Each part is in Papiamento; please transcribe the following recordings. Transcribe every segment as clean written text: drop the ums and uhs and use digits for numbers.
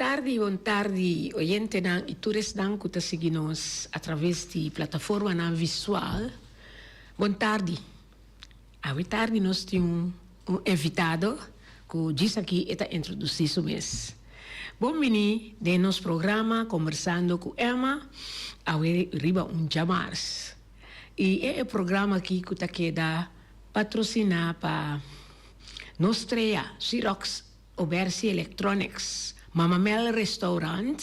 tardi, bon tardi oyentenan y tur esnan cu ta sigui nos a traves di plataformanan visual. Bon tardi. Awe tardi nos tin un un invitado cu djis aki e ta introduci su mes. Bon bini den nos programa Conversando cu Emma awe riba un djamars. Y e e programa aki cu ta keda patrocina pa Nos Trea, Xerox Obersi Electronics, Mama Mel Restaurant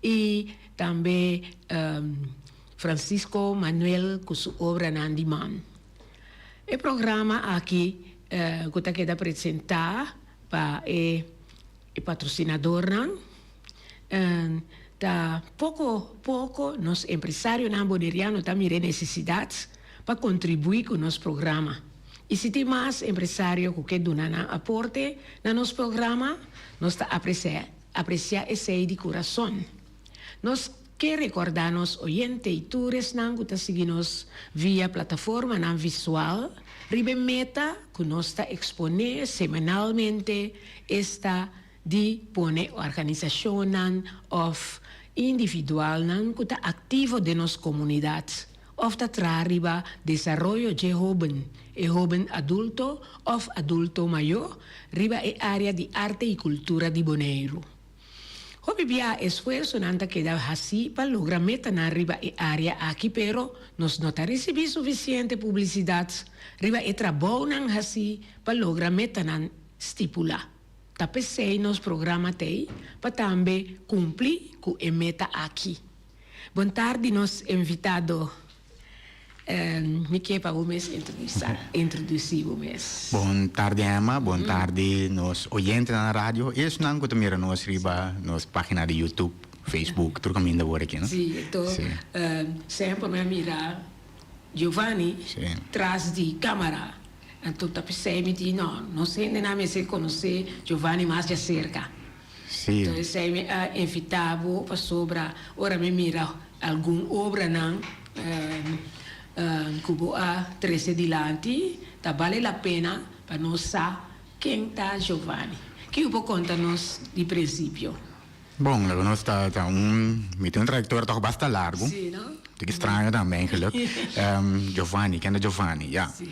y tambe Francisco Manuel cu su obranan di man. E programa aki cu ta keda presenta pa e patrocinadornan ta poco poco nos empresarionan Boneriano ta mira e necesidad pa contribui cu nos programa. Y si tin mas empresario cu ke duna nan aporte na nos programa, nos ta aprecia aprecia esey di curason. Nos ke recorda nos oyente y tur esnan cu ta sigui nos via plataformanan visual riba e meta cu nos ta expone semanalmente, esta di pone organisashonnan òf individualnan ku ta aktivo den nos komunidat òf ta traha riba desaroyo dje hóben, e hóben adulto òf adulto mayó riba e área di arte i kultura di Boneiru. Hopi bia esfuersonan ta keda hasí pa logra metanan riba e área aki pero nos no ta risibí sufisiente publisidat riba e trabounan hasí pa logra metanan stipulá. Ta p'esei nos programa t'ei pa tambe cumpli cu e meta aki. Bon tardi nos invitado. Mi ke pa bo mes introduci bo mes. Bon tardi Emma, bon tardi nos oyentenan na radio y esnan cu ta mira nos riba nos pagina di YouTube, Facebook, tur caminda wor aki no. Si, enton semper mi a mira Giovanni tras di camara. Anto ta p'esei mi di, no, nos hendenan mester konosé Giovanni mas djaserka. Sí. Anto esei mi a invitá bo pasobra ora mi mira algun obranan ku bo a trese dilanti, ta bale la pena pa nos sa ken ta Giovanni. Kiko bo konta nos di prinsipio? Bon, laga nos ta ta un, mi tin un trayectoria toch basta largo. Sí, no? Tiki straño tambe eigenlijk. Giovanni, ken ta Giovanni? Ja. Sí.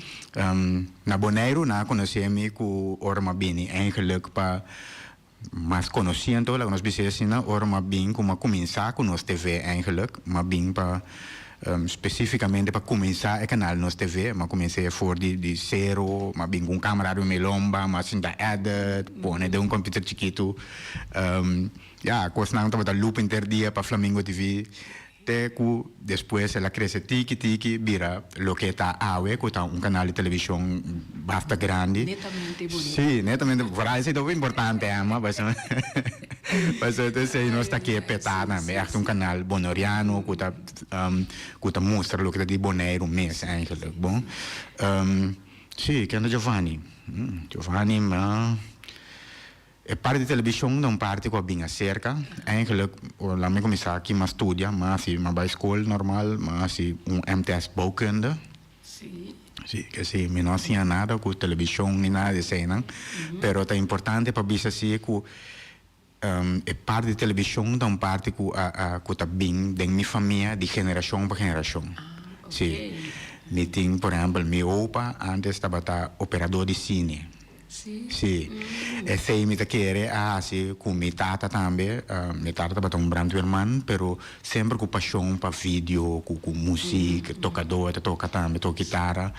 Na Boneiru nan a conoce mi cu ora mi a bini eigenlijk pa mas conoci anto, laga nos bisa asina, ora mi a bin cu mi a cuminsa cu nos TV eigenlijk, mi a bin pa specificamente pa cuminsa e canal Nos TV, mi a cuminsa for di cero, mi a bin cu un camera riba mi lomba, mi a sinta edit, pone den un computer chikitu. Ya, kosnan tabata loop henter dia pa Flamingo TV, te ku despues el a krese tiki tiki bira loke e ta awe, ku ta un kanal di televishon basta grandi. Netamente bonito. Sí, netamente, vooral esei ta hopi importante, Emma, pasobra pasobra esei nos ta ke petá tambe, ègt un kanal boneriano ku ta ku ta mustra loke ta di Boneiru mes eigenlijk, bon. Sí, ken ta Giovanni? Giovanni, E parti di televishon ta un parti ku a bin aserka. Eigenlijk, ora mi kuminsá aki mi a studia, mi a hasi, mi a bai skol normal, mi a hasi un MTS Bouwkunde. Sí. Sí, ke si mi no a siña nada ku televishon ni nada di eseinan, pero ta importante pa bisa si ku e parti di televishon ta un parti ku a a ku ta bin den mi famia di generashon pa generashon. Ah, Sí. oké. Mi tin, por ehèmpel, mi opa antes tabata operador di sine. Sí. Sí. Esei mi ta kere a hasi ku mi tata tambe. Mi tata tabata un brandweerman, pero semper ku pashon pa video, ku ku muzik, tokadó, e ta toka tambe, toka kitara.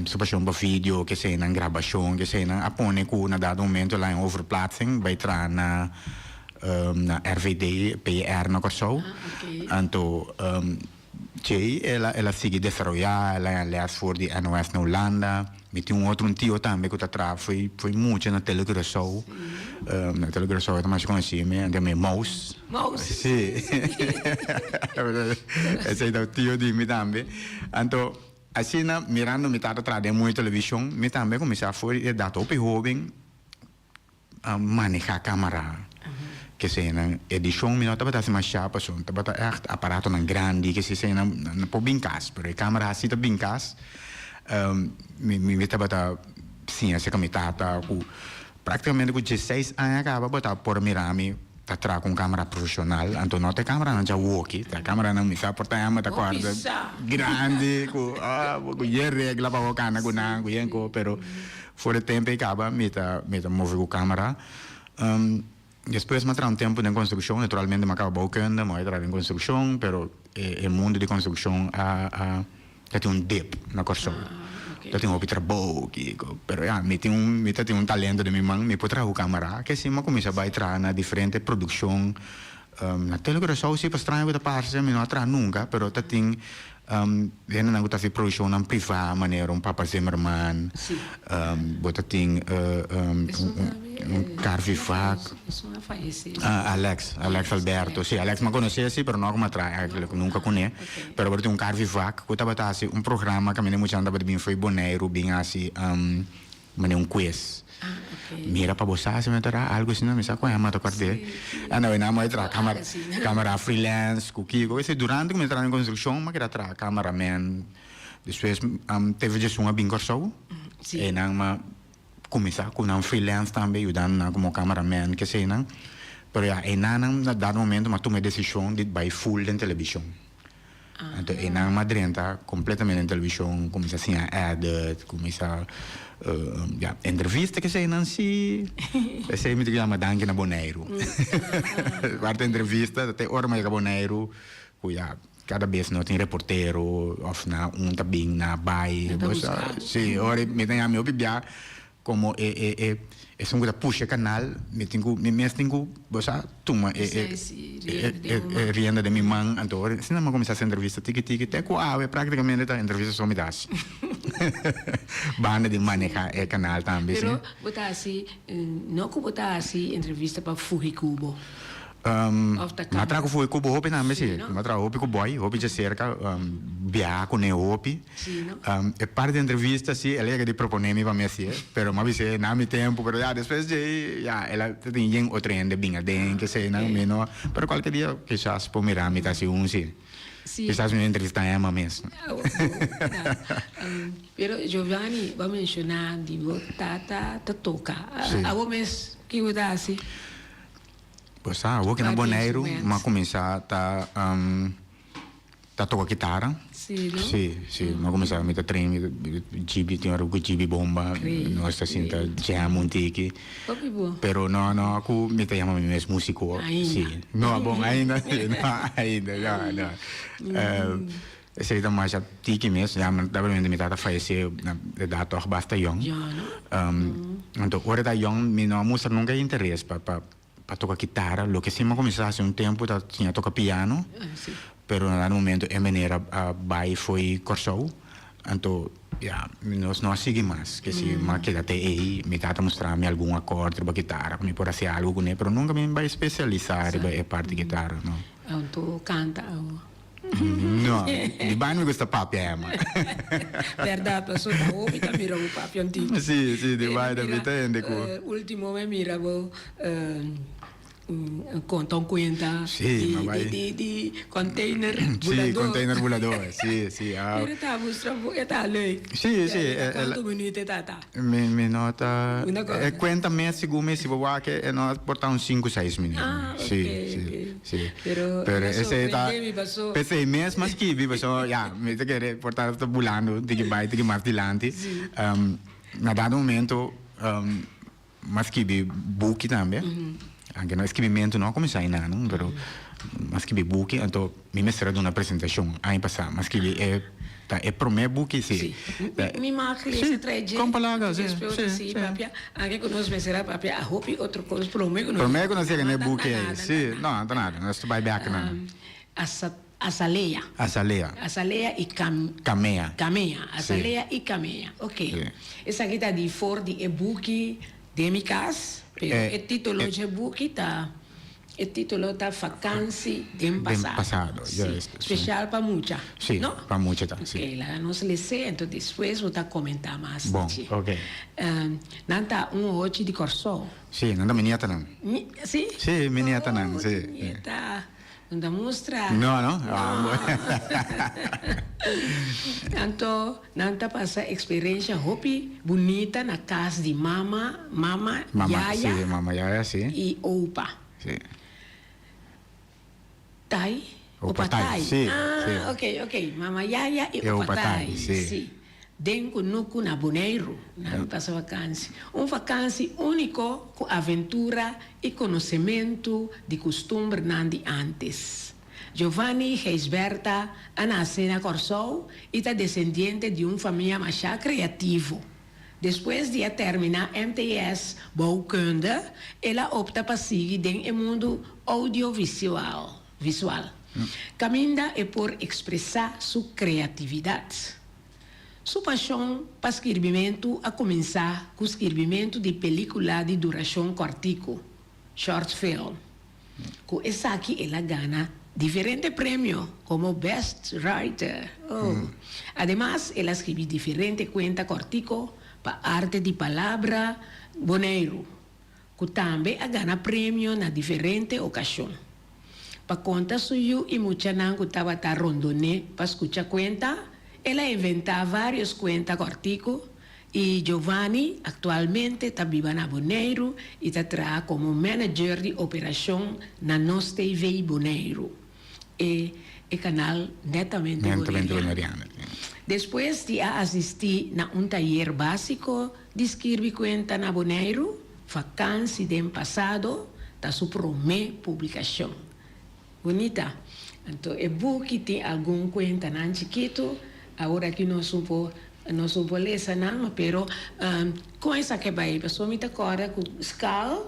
Su pashon pa video, keseinan, grabashon, keseinan, a pone ku na dado momento el a haña overplaatsing bai traha na na RVD, PR na Kòrsou. Anto Djei el a el a sigui desaroyá, el a haña lès for di NOS na Hulanda. Mi tin un otro un tio tambe ku ta traha fo'i fo'i mucha na Tele Curaçao. Na Tele Curaçao e ta masha konosí mi, nan ta yam'é Mous. Mous. Sí. Esei ta un tio di mi tambe. Anto asina mirando mi tata traha den mundo di televishon, mi tambe a kuminsá for di edat hopi hóben. A maneha camara kesenan edicion mi no tabata haci masha pasobra tabata echt aparatonan grandi kesenan no por bin cas pero e camara si ta bin cas mi mi tabata siña acerca mi tata cu practicamente cu diesseis aña caba bo ta por mira mi. ta traha ku un kamera profeshonal, anto no ta e kameranan djawoki, ta e kameranan mi sa por ta yama ta kòrda grandi ku ku yen regla pa bo kana ku nan ku yen ko, pero for e tempu ei kaba mi ta mi ta move ku kamera. Despues mi a traha un tempu den konstrukshon, naturalmente mi a kaba bouwkunde, mi a bai traha den konstrukshon, pero e mundu di konstrukshon a a. Ta tin un dip na Kòrsou. Ta tin hopi trabou kiko. Pero ya, mi tin un, mi ta tin un talento den mi man, mi por traha ku kamara. Ke si mi a kuminsá bai traha na diferente produkshon na Tele Curaçao si, pa straño ku ta parse, mi no a traha nunka, pero ta tin hendenan ku ta hasi produkshonnan privá manera un Papa Zimmerman, bo ta tin un Carvi Vaak. Alex, Alex Alberto. Si, Alex mi a konosé si, pero no ku mi a traha eigenlijk nunka kuné. Pero bo tin un Carvi Vaak ku tabata hasi un programa kaminda e muchanan tabata bin fo'i Boneiru bin hasi manera un quiz. Mira pa bo sa si mi ta traha algu asina, mi sa ku Emma ta kòrd'é. Anyway, nan a traha kamera, kamera freelance ku kiko. Esei durante ku mi ta traha den konstrukshon mi a keda traha kameraman. Despues TV Djesun a bin Kòrsou. Einan mi a Kuminsá ku nan freelance tambe, yudando nan komo cameraman, keseinan. Pero ya, einanan na dado momento mi a tuma e desishon di bai full den televishon. Anto einan mi a drenta kompletamente den televishon, kuminsá siña edit, kuminsá ya, entrevista keseinan si. Esei mi ta yama danki na Boneiru. Parti entrevista, ta te ora mi a yega Boneiru ku ya. Cada bes no tin reportero of na un ta bin na bay. Na ta busca. Si, ora mi ta yama mi hopi bia como e e e esun cu ta pusha e canal, mi tin cu mi mes tin cu bo sa tuma e e e rienda den mi man. Anto ora asina mi a cuminsa haci entrevista tiki tiki te cu awe practicamente ta entrevista so mi ta haci. Banda di maneha e canal tambe si. Pero bo ta haci, no cu bo ta haci entrevista pa fugi cu bo. Mi a traha ku fo'i kubo hopi tambe si. Mi a traha hopi ku bòi, hopi djaserka, biaha kuné hopi. E parti di entrevista si el a yega di proponé mi pa mi hasié, pero mi a bis'é na mi tempu, pero ya despues djei ya el a tin yen otro hende bin aden, keseinan, mi no, pero kualke dia kisas por mira mi ta hasi un si. Kisas mi entrevistá Emma mes. Pero Giovanni, bo a menshoná di bo tata ta toka. Abo mes kiko ta hasi? Bo sa, awor ki na Boneiru mi a kuminsá ta ta toka kitara. Sí, no? Sí, sí. Mi a kuminsá, mi ta train, mi djibi, tin ora ku djibi bomba, nos ta sinta jam un tiki. Hopi bo. Pero no, no ku mi ta yama mi mes músiko. Ainda. Sí. No, bon, ainda, no, ainda, no, no. Esei ta masha tiki mes, ya lamentablemente mi tata fayesé na edat tòg basta yòn. Yòn, no? Anto ora e ta yòn mi no a mustra nunka e interes pa pa pa toka kitara, loke si mi a kuminsá hasi un tempu ta siña toka piano, pero na dado momento e meneer a bai fo'i Kòrsou, anto ya nos no a sigui mas, ke si mi a keda te ei, mi tata mustra mi algun akòrd riba kitara ku mi por hasi algu kuné, pero nunka mi bai spesialisá riba e parti kitara, no. Anto kanta awo. No, di banda mi gusta papia Emma. Berdad, pasobra ta hopi ta mira bo papia un tiki. Si, si, di banda mi ta hende ku. Ultimo mi a mira bo konta un kuenta di container bulador. Si, container bulador, si, si. Pero ta mustra bo, e ta leuk. Si, si. Kuantu minuut e ta ta? Mi no ta. E kuenta mes segun mi si bo wak e no por ta un sinku seis minuut. Ah, ok, Si, si, si. Pero Pero esei ta sorprende mi paso. P'esei mes mi a skibi paso ya mi ta kere por ta ta bulando tiki bai tiki mas dilanti. Si. Na dado momento mi a skibi buki tambe. Anke no e skibimentu no a kuminsá einan no pero mi a skibi buki anto mi mester a duna presentashon aña pasá. Mi a skibi e ta e promé buki si. Si. Mi mag lesa trae dje. Kon palabra si. Despues otro si papia. Anke ku nos mester a papia a hopi otro kos promé ku nos. Promé ku nos yega na e buki ei. Si. No, no ta nada. Nos ta bai bèk nan. Azalea. Azalea. Azalea i Cam. Camea. Camea. Azalea i Camea. Ok. Esaki ta di for di e buki Den mi kas, pero e título dje buki ta, e título ta Fakansi den pasado. Den pasado, juist. Sí, spesial pa mucha, Sí, no? pa mucha ta, sí. Ok, laga nos les'é, enton despues bo ta komentá mas Bon, di dje. ok. Nan ta un ohochi di Kòrsou. Sí, nan ta mi nietanan. Mi, sí? Sí, mi nietanan, Oh, sí. nieta. No ta mustra. No, no? Ah, No. Anto nan ta pasa experiencia hopi bunita na cas di mama, mama, Mama, yaya sí, mama, yaya, sí. y opa. Sí. Tai? Opa Opa Tai, Tai. sí, sí. Ah, ok, ok. Mama Yaya i E Opa Opa Tai, Tai, sí. sí. Den kunuku na Boneiru nan pasa vakansi. Un vakansi úniko ku aventura i konosementu di kustumbernan di ántes. Giovanni Gijsbertha a nase na Kòrsou i ta desendiente di un famia mashá kreativo. Despues di a terminá MTS Bouwkunde, el a opta pa sigui den e mundu oudiovisual, visual, kaminda e por ekspresá su kreatividat. Su pashon pa skirbimentu a kuminsá ku skirbimentu di pelíkula di durashon kòrtiku, short film. Ku esaki el a gana diferente premio komo Best Writer. Oh. Ademas el a skibi diferente kuenta kòrtiko pa Arte di Palabra Boneiru, ku tambe a gana premio na diferente okashon. Pa konta su yu i muchanan ku tabata rondon'é pa skucha kuenta, el a inventá vários kuenta kòrtiku I Giovanni aktualmente ta biba na Boneiru i ta traha komo manager di operashon na Nos TV Boneiru, e e kanal netamente boneriano. Despues di a asistí na un tayer básiko di skirbi kuenta na Boneiru, Vakansi den Pasado ta su promé publikashon. Bunita. Anto e buki tin algun kuentanan chikitu. Awor aki nos un por nos un por lesa nan, pero kon esaki a bai? Pasobra mi ta kòrda ku skal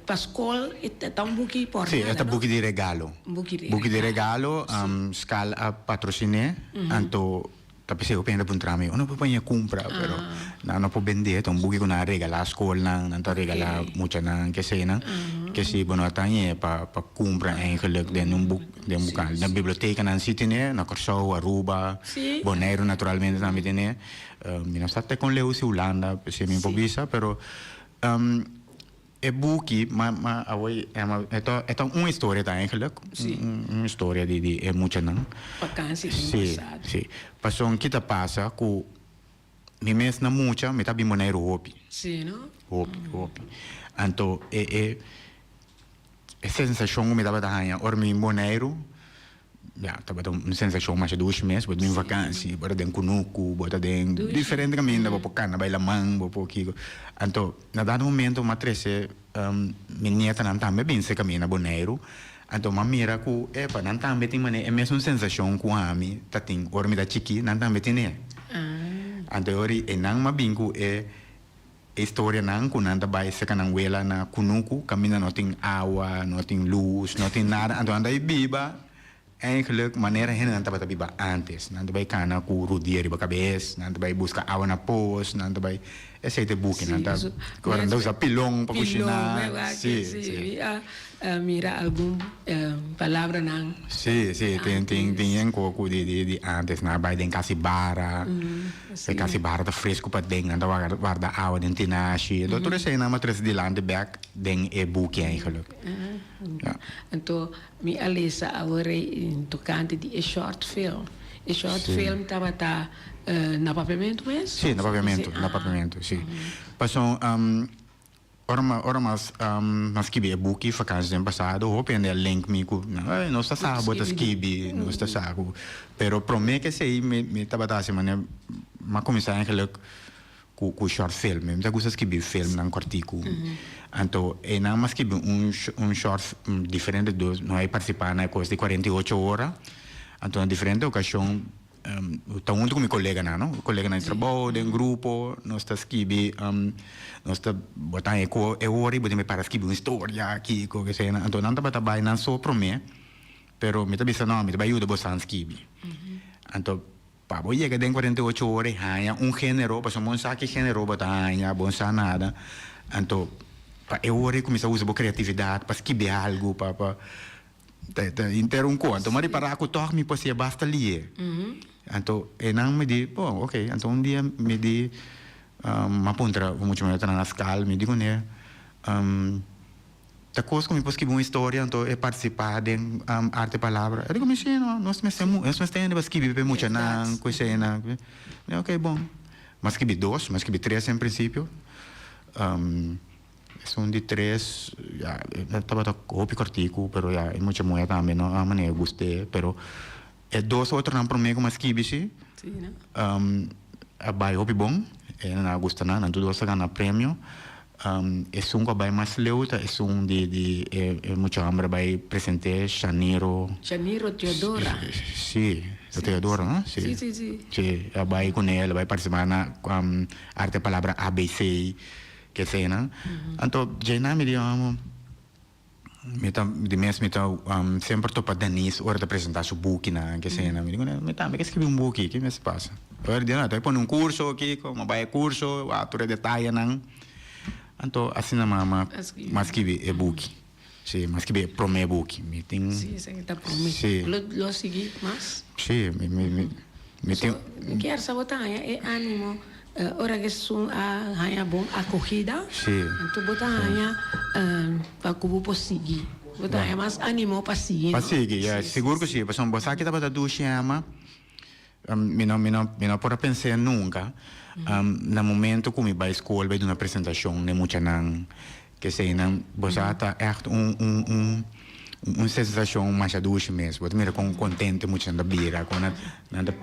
pa skol e ta un buki por Sí, nada, e ta no? buki di regalo. Un buki di Buki di regalo. regalo, skal a patrosin'é, anto Ta p'esei hopi hende a puntra mi, unda bo por paña kumpra? Pero nan no por bendé, ta un buki ku nan a regalá skolnan, nan ta regalá muchanan, kesenan, ke si bo no a tañ'é pa pa kumpra eigenlijk den un buk den bukal. Na bibliotekanan si tene, na Kòrsou, Aruba, Boneiru naturalmente tambe tene. Mi no sa te kon leu si Hulanda, p'esei mi por bisa, pero E buki, ma ma awor Emma, e ta e ta un historia ta eigenlijk, Sí. un un historia di di e muchanan. Vakantie den Sí, pasado. sí. Pasobra ki ta pasa ku mi mes na mucha mi ta bin Boneiru hopi. Sí, no? Hopi, hopi. Anto e e e sensashon ku mi tabata haña ora mi bin Boneiru, Ya, tabata un sensashon masha dushi mes, bo ta bin vakansi, bo ta den kunuku, bo ta den diferente kaminda, bo por kana bai laman, bo por kiko. Anto, na dado momento mi a trese mi nietanan tambe a bin serka mi na Boneiru, anto mi a mira ku, epa, nan tambe tin manera e mesun sensashon ku ami ta tin ora mi ta chikí, nan tambe tin'é. Anto e ora ei nan a bin ku e E storianan ku nan ta bai seka nan wela na kunuku, kaminda no tin awa, no tin lus, no tin nada, anto nan ta bai biba eigenlijk manera hendenan tabata biba antes. Nan ta bai kana ku rudia riba kabes, nan ta bai buska awa na pos, nan ta bai, esei ta e buki, nan ta, ora nan ta usa pilon pa kushiná, si, si. Mira algun palabranan. Sí, sí, tin tin tin yen koku di di di antes nan a bai den kasi bara, e kasi bara ta fresku paden, nan ta warda warda awa den tinashi, enton tur esei nan a trese dilanti bek den e buki eigenlijk. Ja. Anto mi a lesa awor ei tokante di e short film. E short film tabata na Papiamentu mes? Sí, na Papiamentu, na Papiamentu, sí. Pasobra Ora ma ora mas mas skibi e buki vakantie den pasado hopi hende a link mi ku ey nos ta sa bo ta skibi nos ta sa ku pero prome ke esei mi mi tabata hasi manera mi a kuminsá eigenlijk ku ku short film mi ta gusta skibi filmnan kòrtiku anto einan mi a skibi un un short diferente dos no a partisipá na e kos di 48 ora anto na diferente okashon Ta huntu ku mi koleganan, no? Koleganan di trabou, den grupo, nos ta skibi, nos ta bo ta haña ku e ora ei bo tin bai para skibi un historia, kiko, kesena. Anto nan tabata bai nan so promé, pero mi ta bisa no, mi ta bai yuda bosan skibi. Anto pa bo yega den 48 ora ei haña un género, pasobra bo no sa ki género bo ta haña, bo no sa nada. Anto pa e ora ei kuminsá usa bo kreatividat pa skibi algu, pa pa. Ta henter un ko. Anto mi a ripará ku tòg mi por hasié basta lié. Anto einan mi di, bon, oké. Anto un dia mi di, mi a puntra un mucha muhé ta na skal, mi di kuné, ta kos ku mi por skibi un historia anto e partisipá den Arte Palabra? E di ku mi, sí, no, nos mester nos mester hende pa skibi pa e muchanan ku eseinan. Mi di, oké, bon. Mi a skibi dos, mi a skibi tres en prinsipio. Esun di tres, ya, e tabata hopi kòrtiku, pero ya, e mucha muhé tambe no a manera gust'é, pero e dos otronan promé ku mi a skibi si, a bai hopi bon, e nan a gusta nan, nan tur dos a gana premio. Esun ku a bai mas leu ta esun di di e mucha hòmber a bai present'é, Shaniro. Shaniro Teodora. Si, ta Teodora, no? Si, si, si. Si, a bai kuné, el a bai partisipá na Arte Palabra ABC. Ke esena. Anto djena mi di amo mi ta di mes mi ta semper topa Denise ora ta presenta su bukinan ke esena. Mi di kuné mi tambe ke skibi un buki ke mester pasa. Ora di no ta pone un kurso kiko mi a bai e kurso wak tur e detayenan. Anto asina mama a skibi e buki. Si mi a skibi e prome buki. Mi tin. Si esaki ta prome. Si. Lo lo sigui mas? Si mi mi mi mi tin. Mi kier sa bo ta haña e animo ora ku esun a haña bon akogida. Si. Anto bo ta haña pa ku bo por sigui. Bo ta haña mas animo pa sigui no? Pa sigui ya sigur ku si pasobra bo sa ki tabata dushi ama. Mi no, mi no, mi no por a pens'é nunca. Na momento cu mi bai school bai duna presentacion n'e muchanan, keseinan, bo sa ta echt un, un, un, un sensacion masha dushi mes. Bo ta mira con contento e muchanan ta bira, con nan, nan ta.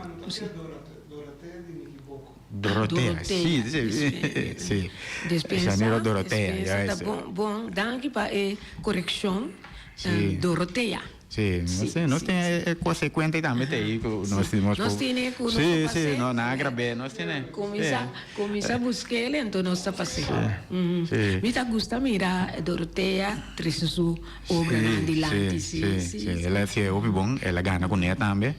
Dorotea, si, si, si. Despensa, Shaniro Dorotea, despensa ta juist. bon, bon. Danki pa e coreccion, Si. Dorotea. Sí, no sé, nos tin e cosa e cuenta y tambe te ahí cu nos tin Nos tine cu nos Sí, ta sí, pasé. no, nan a grabé, nos tine. Cuminsa, cuminsa busquele, enton nos ta pasé. Sí. Mi ta gusta mira Dorotea trece su obranan dilanti, sí, Sí, sí. sí, el a hacié hopi bon, el a gana cu ne tambe.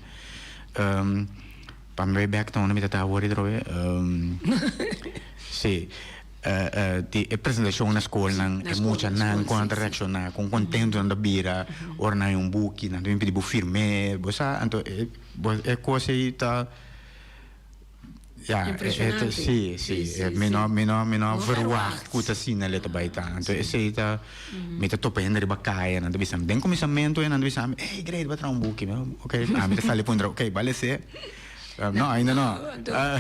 Pa mi bay bek ta unda mi ta ta awor atrobe. Sí. Di e presentacion na scolnan, e muchanan con nan ta reacciona, con contento nan ta bira ora nan hay un buki, nan ta bin pidi bo firm'é, bo sa, anto e e cos ei ta, ya, Impresionante. si, si, mi no, mi no, mi no verwacht cu ta asina le ta bay ta, anto esei ta, mi ta topa hende riba caya, nan ta bisa mi, den cuminsamentu nan ta bisa mi, ey Grady bo a traha un buki, mi, ok, ami ta sali puntra, ok, bal esei. No, ainda no.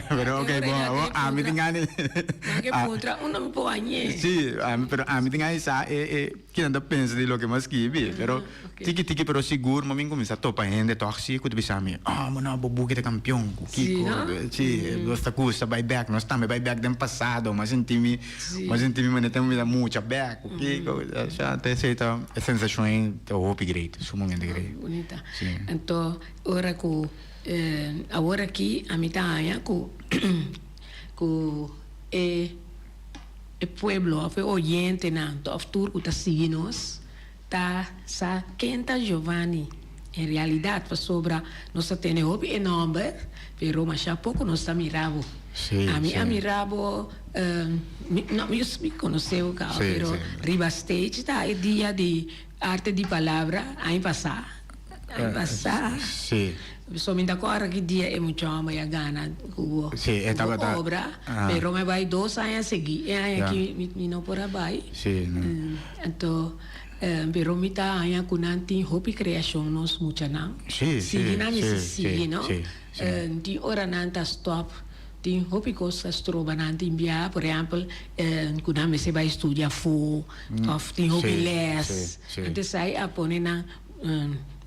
Pero ok, bon, awor ami tin gana di. Nan ke puntra unda mi por hañ'é. Sí, ami, pero ami tin gana di sa e e kinan ta pensa di loke mi a skibi. Pero tiki tiki pero sigur mi a bin kuminsá topa hende tòg sí ku ta bisa mi, oh, bo no, bo buki ta kampion ku kiko. Sí, nos ta gusta bai bèk, nos tambe bai bèk den pasado. Mi a sinti mi, mi a sinti mi manera ta mira mucha bèk ku kiko. Osea, ta esei ta e sensashon ei ta hopi great, sumamente great. Bunita. Sí. Anto ora ku. Awor aki ami ta haña ku ku e e pueblo òf e oyentenan òf tur ku ta sigui nos ta sa ken ta Giovanni en realidat pasobra nos ta tene hopi e nòmber pero masha poko nos ta mira bo. Ami a mira bo mi no mi konosé bo kaba pero riba stage ta e dia di Arte di Palabra aña pasá. Aña pasá. Sí. So mi ta kòrda ki dia e mucha hòmber ya gana ku bo Sí, e ku bo tabata. obra, Aha. pero mi a bai dos aña sigui. E aña Ya. aki mi mi no por a bai. Sí, no. Anto, pero mi ta haña ku nan tin hopi kreashon nos muchanan. Sí, sí, Sigui nan sí, mester sí, sigui, no? sí, sí. Tin ora nan ta stòp, tin hopi kos ta stroba nan tin biaha, por ehèmpel, ku nan mester bai studia afó òf tin hopi Sí, lès. sí, sí. Anto esei a pone nan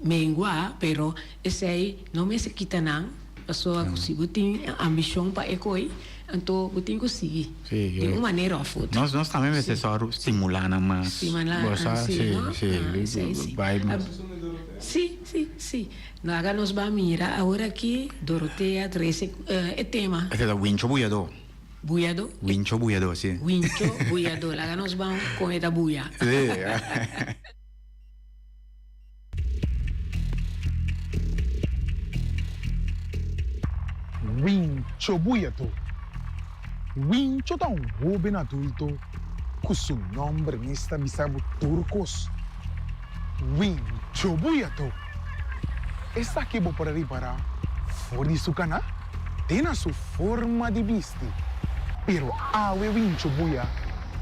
Mengua, pero esei no mester kita nan, pasobra ku si bo tin ambishon pa e koi, anto bo tin ku sigui di un manera òf otro. Nos nos tambe mester sòru stimulá nan mas. Stimulá Bo sa? si, Sí, no? sí. Esei si. Bai mas. Sí, sí, sí. Laga nos ban mira awor aki Dorotea trese e tema. Esei ta Wincho Buyadó. Buyadó? Wincho Buyadó, sí. Wincho Buyadó. Laga nos ban kon e ta buya. Sí. Wincho Buyadó Wincho ta un hóben adulto ku su nòmber mes ta bisa bo tur kos. Wincho Buyadó Esaki bo por a ripará for di su kaná te na su forma di bisti. Pero awe Wincho Buya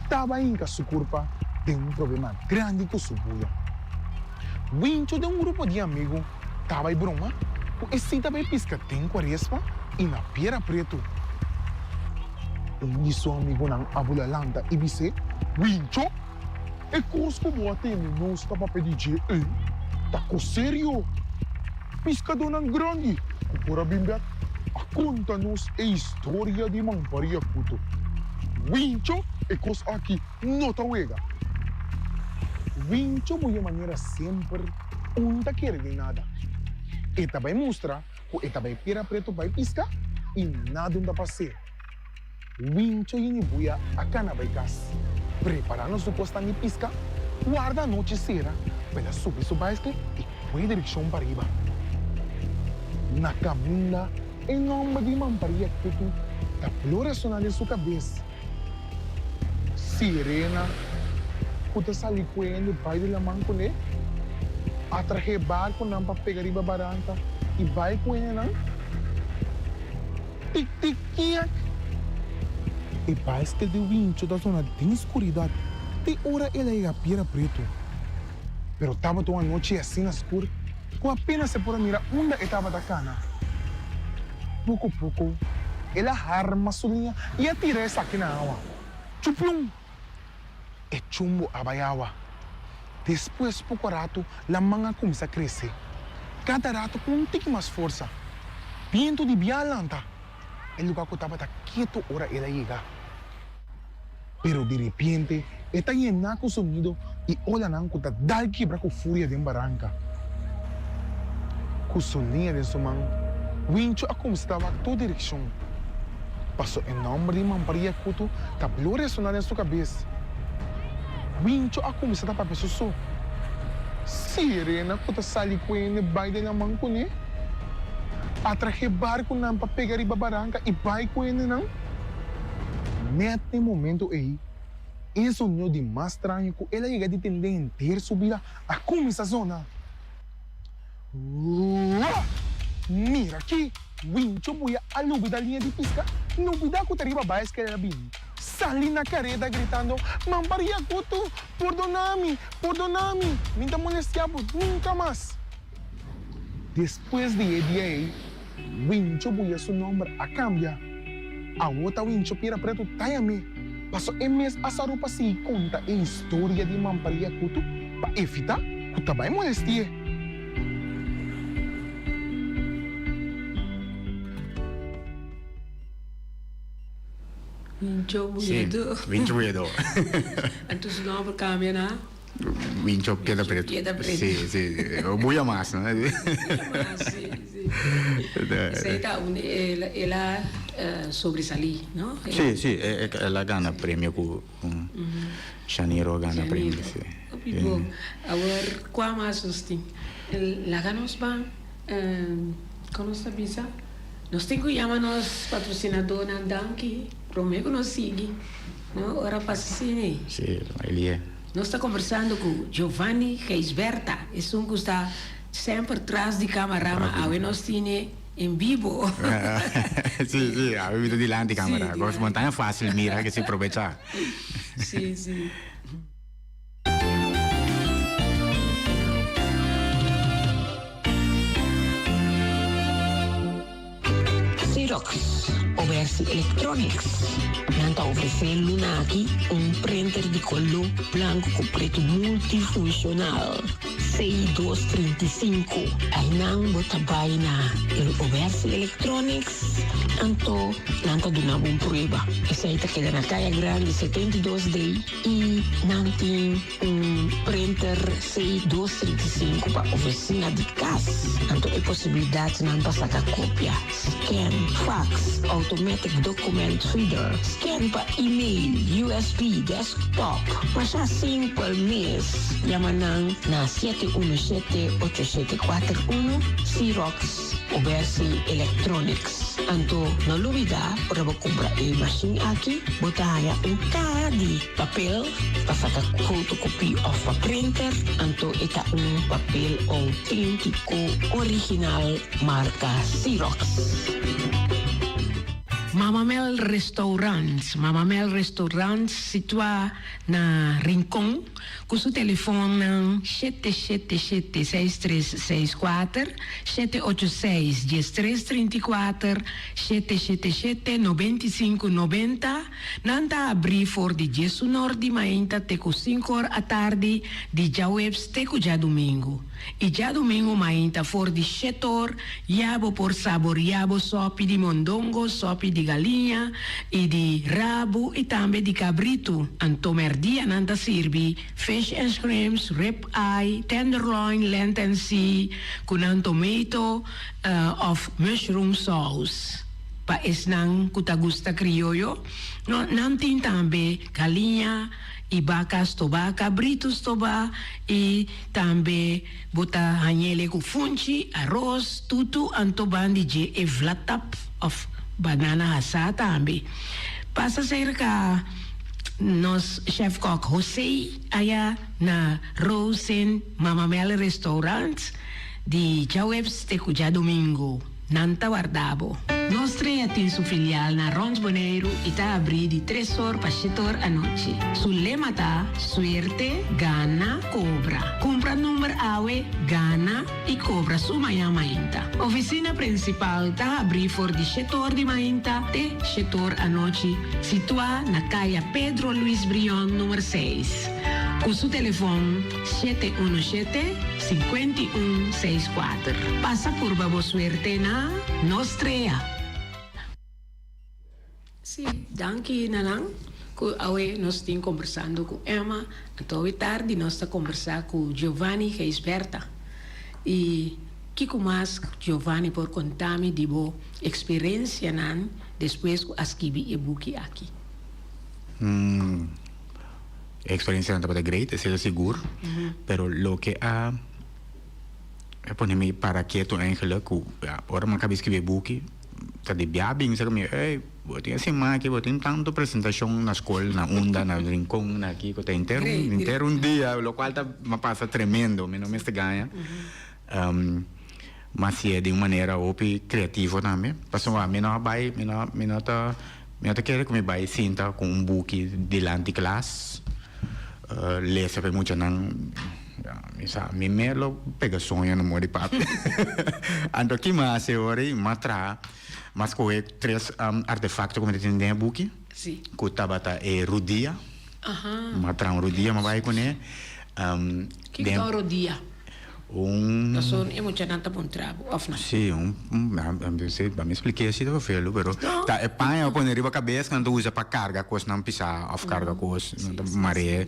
taba hinka su kurpa den un problema grandi ku su buya. Wincho den un grupo di amigu ta bai broma ku e si ta bai piska den Kuaresma i na Piedra Pretu. Un di su amigunan a bula lanta i bis'é, Wincho! E kos ku bo a tende nos ta papia di dje ei ta kos serio. Piskadónan grandi ku por a bin bèk a konta nos e historia di Mamparia Kuto. Wincho, e kos aki no ta wega. Wincho muhé manera semper un ta kere den nada. E ta bai mustra ku e ta bai Piedra Preto bai piska i nada un ta pas'é. Wincho yini buya a kana bai kas, preparando su kosnan di piska, warda anochi sera pa el a subi su baiskel i kue direkshon pariba. Na kaminda e nòmber di Mamparia Kutu ta blo resoná den su kabes. Sirena ku ta sali kuende bai di laman kuné, a trahe barkunan pa pega riba baranka i bai ku hendenan. Tik tik kiak! E baiskel di Wincho ta zona den skuridat te ora el a yega Piedra Pretu. Pero tabata un anochi asina skur ku apenas e por a mira unda e tabata kana. Poko poko el a harma su liña i a tira esaki na awa. Chuplum! E chumbo a bai awa. Despues poko ratu laman a kuminsá krese, kada ratu ku un tiki mas forsa. Bientu di bia a lanta e lugá ku tabata ketu ora el a yega. Pero di repente e ta yená ku sonido i olanan ku ta dal kibra ku furia den baranka. Ku su liña den su man, Wincho a kuminsá ta wak tur direkshon. Paso e nòmber di Mamparia Kutu ta blo resoná den su kabes. Wincho a kuminsá ta papia su so. Sirena ku ta sali ku hende bai den laman kuné? A trahe barkunan pa pega riba baranka i bai ku hendenan? Nèt na e momentu ei, e sonido di mas straño ku el a yega di tende henter su bida a kuminsá zona. Wah! Mira aki! Wincho buya a lubida liña di piska, lubida ku ta riba baiskel el a bini. Sali na kareda gritando, Mamparia Kutu, pordona mi, pordona mi, mi ta molestia bo nunka mas! Despues di e dia ei, Wincho Buya su nomber a kambia. Awo ta Wincho Piedra Pretu ta yam'é, paso e mes a saru pa sigui konta e historia di Mamparia Kutu pa evitá ku ta bai molesti'é. Wincho Buyadó. Sí, Wincho Buyadó. Anto su nomber cambia na? Wincho Piedra Preto. Piedra Preto. Sí, sí. Buya mas, no? Buya mas, sí, sí. Esey ta un, el a sobresalí, no? Sí, sí. El a gana premio cu Shaniro a gana premio, sí. Hopi bon. Awor, cua mas nos tin? Laga nos ban, con nos ta bisa? Nos tin cu yama nos patrocinadornan danki prome cu nos sigui, no? Ora pasa asina ey. Sí, Elie. Nos ta conversando cu Giovanni Gijsbertha, esun cu sta semper tras di camara, ma awe nos tine en bibo. Sí, sí, awe mi ta dilanti camara. Cos montaña facil mira que si probecha. Sí, sí. Xerox Obersi Electronics nan ta ofresé luna aki un printer di koló blanku ku pretu multifunshonal C235. Einan bo ta bai na Obersi Electronics anto nan ta duna bo un prueba. Esei ta keda na Kaya Grandi 72 D. I nan tin un printer C 235 pa oficina di cas. Anto e posibilidadnan pa saca copia, scan, fax, automatic document feeder, scan pa email, USB, desktop. Masha simpel mes. Yama nan na 717 8741, Xerox Obersi Electronics. Anto no lubida ora bo kumpra e mashin aki bo ta haña un kaha di papel pa saka fotokopie òf pa printer, anto e ta un papel outéntiko original marka Xerox. Mama Mel Restaurant, Mama Mel Restaurant situá na Rincon ku su telefonnan shete shete shete 6364, 786 1334, 777 9590. Nan ta abrí for di 11 or di mainta te ku 5 or atardi di djaweps te ku djadumingu. I djadumingu mainta for di 7 or ya bo por saboriá bo sòpi di mondongo, sòpi di galiña i di rabu i tambe di kabritu. Anto mèrdia nan ta sirbi fish and shrimps, rib eye, tenderloin, land and sea, ku nan tomato òf mushroom sauce. Pa esnan ku ta gusta krioyo, no, nan tin tambe galiña i baka stobá, kabritu stobá i tambe bo ta hañ'ele ku funchi, aros, tutu, anto bandi dje e vlatap òf banana hasá tambe. Pasa serka nos chef kòk José aya na Rosen Mama Mel Restaurant di djaweps te ku djadumingu. Nan ta warda bo. Nos Trea tin su filial na Rond Boneiru i ta abrí di 3 or pa 7 or anochi. Su lema ta, Suerte, gana, kobra. Kumpra number awe, gana i kobra su mañan mainta. Ofisina prinsipal ta habrí for di 7 or di mainta te 7 or anochi, situá na Kaya Pedro Luis Brion number 6. Ku su telefòn 717 5164. Pasa purba bo suerte na Nos Trea. Sí, danki Nanan ku awe nos tin kombersando ku Emma, anto awe tardi nos ta kombersá ku Giovanni Gijsbertha. I kiko mas Giovanni por konta mi di bo eksperensianan despues ku a skibi e buki aki? E eksperensianan tabata great, esei ta sigur, pero loke a pone mi para ketu eigenlijk ku ora mi a kaba di skibi e buki ta di bia bin sa ku mi, ey, bo tin e siman aki bo tin tantu presentashon na skol, na unda, na Rincon, na kiko, ta henter un henter un dia, lokual ta mi a pasa tremendo, mi no mester gaña. Mi a hasié di un manera hopi kreativo tambe, pasobra mi no a bai, mi no mi no ta mi no ta kere ku mi bai sinta ku un buki dilanti klas lesa pa e muchanan, mi sa mi mes lo pega soño na moda di papia. Anto ki mi a hasi ora ei? Mi a traha, mi a skohe tres artefakto ku mi ta tene den e buki, ku tabata e rudia, mi a traha un rudia mi a bai kuné. Kiko ta un rudia? Un. Pasobra e muchanan ta puntra bo, of no? Sí, un, un, ba mi expliké así ta vervelu, pero ta e paña bo pone riba kabes ku nan ta usa pa karga kosnan pisá òf karga kos, nan ta mar'é.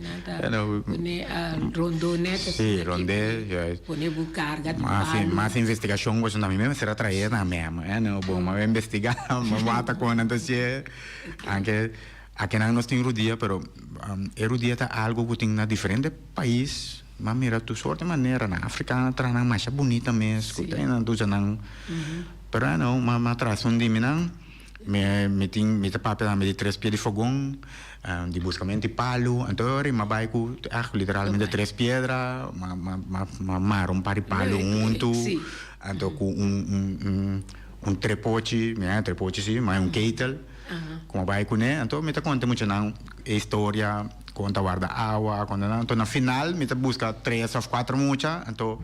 Pone rondó nèt asina. Sí, rondé. Pone bo karga di palu. Mas investigashon ku esnan mi mester a trae na mem, eh, no, bo m'a investigá, m'a wata kon nan ta hasié, anke akinan nos tin rudia, pero e rudia ta algu ku tin na diferente pais. M'a mira tur soort di manera. Na Afrika nan a traha nan masha bunita mes, ku ta nan ta usa nan. Pero ai no, m'a m'a traha esun di mi nan. Mi mi tin mi ta papia tambe di tres pia di fogon, di buskamentu di palu. Anto e ora m'a bai ku ègt literalmente tres piedra, m'a m'a m'a m'a mara un par di palu huntu, anto ku un un un un trepochi, mi a trepochi si, ma un ketel. Ku m'a bai kuné, anto mi ta konta e muchanan e historia. Kon ta warda awa, kon ta nan. Anto na final mi ta buska tres òf kuater mucha, anto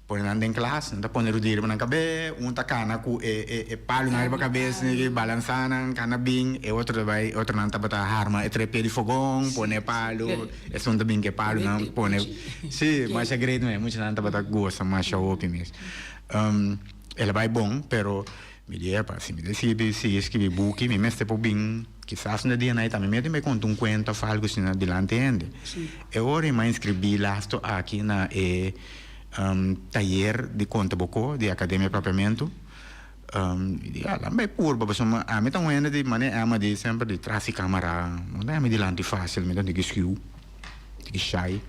pone nan den klas, nan ta pone rudi riba nan kabes, un ta kana ku e e e palunan riba kabes i balansá nan, kana bin, e otro ta bai, e otronan tabata harma e trepia di fogon, pone e palu, esun ta bin ku e palunan pone, si, masha great mes, muchanan tabata gosa masha hopi mes. El a bai bon, pero mi di, epa, si mi ta sigui sigui skibi buki, mi mester por bin. Kisas un dia nai tambe mi a tin bai konta un kuenta òf algu asina dilanti hende. E ora mi a inskribí lastu aki na e tayer di konta boko di Akademia Papiamentu. Mi di, ah, laat mi bai purba pasobra ami ta un hende di manera Emma di semper di tras di kamara. No ta ami dilanti fásil, mi ta un tiki schuw, tiki shy.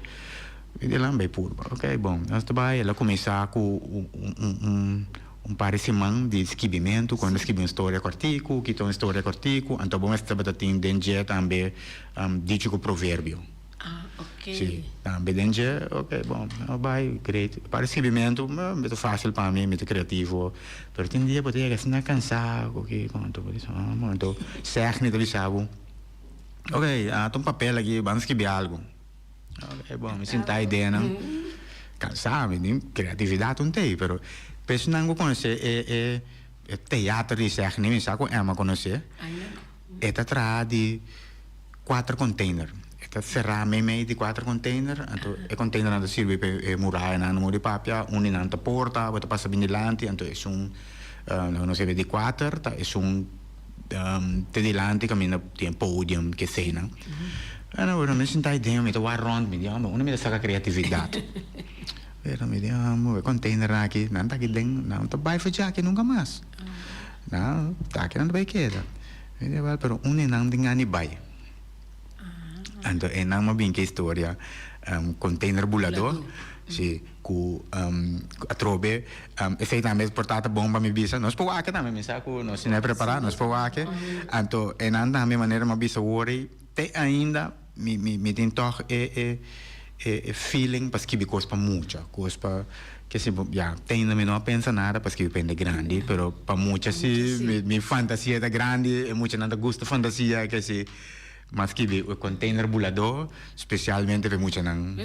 Mi di, laat mi bai purba. Oké, bon, nos ta bai. El a kuminsá ku un. Un par di siman di skibimentu, ku nan ta skibi un storia kòrtiku, kita un storia kòrtiku, anto bo mester tabata tin den dje tambe dicho ku proverbio. Ah, ok. Si, tambe den dje, ok, bon, a bai great. Para skibimentu, mi ta fácil pa mi, mi ta kreativo. Pero tin dia bo ta yega asina kansá ku ki kon anto bo di oh, anto Segni ta bisa bo, ok, ata un papel aki, ban skibi algu. Ok, bon, mi sinta ideanan. Kansá, mi tin kreatividat un tei, pero personan ku konosé e e e teater di Segni, mi sa ku Emma konosé, e ta traha di kuater container. E ta será meimei di kuater container, anto e containernan ta sirbi pa e murayanan no di papia, un di nan ta porta, bo ta pasa bin dilanti, anto esun nos hebe di kuater ta esun te dilanti kaminda tin e podium ke eseinan. Bueno, bueno, mi sinta ahi den, mi ta wak rònt, mi di amo, unda mi ta saka kreatividat? Pero mi di amo, e containernan aki, nan ta aki den, nan no ta bai for djaki nunka mas. Nan ta aki nan ta bai keda. Mi di wèl, pero un di nan tin gana di bai. Anto e nan a bin ku e historia container buladó, si, ku atrobe esei tambe por ta ta bon pa mi bisa. Nos por wak tambe, mi sa ku nos tin a prepará, nos por wak. Anto e nan tambe manera mi a bisa wor ei, te ainda mi mi mi tin tòg e e e feeling pa skibi kos pa mucha, kos pa ke si bo ya te ainda mi no a pensa nada pa skibi pa hende grandi, pero pa mucha si mi mi fantasia ta grandi, e muchanan ta gusta fantasia ke si m'a skibi e container buladó spesialmente pa e muchanan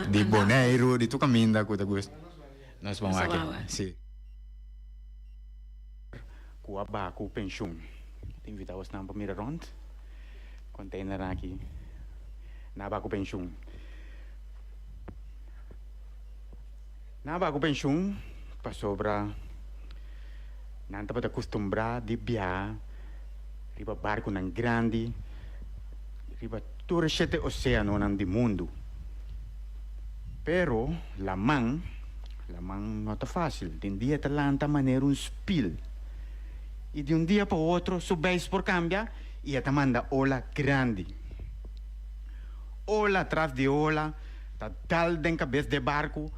di Boneiru, di tur kaminda ku ta gusta. Nos ban wak si. Ku a baha ku penshun. Ta invitá bosnan pa mira rònt. Containernan aki na baha ku penshun. Nan a baha ku penshun pasobra nan tabata kustumbrá di biaha riba barkunan grandi riba tur e shete oséanonan di mundu. Pero laman, laman no ta fásil. Den dia ta lanta manera un spil i di un dia pa otro su beis por kambia i e ta manda ola grandi. Ola tras di ola ta dal den kabes d'e barku,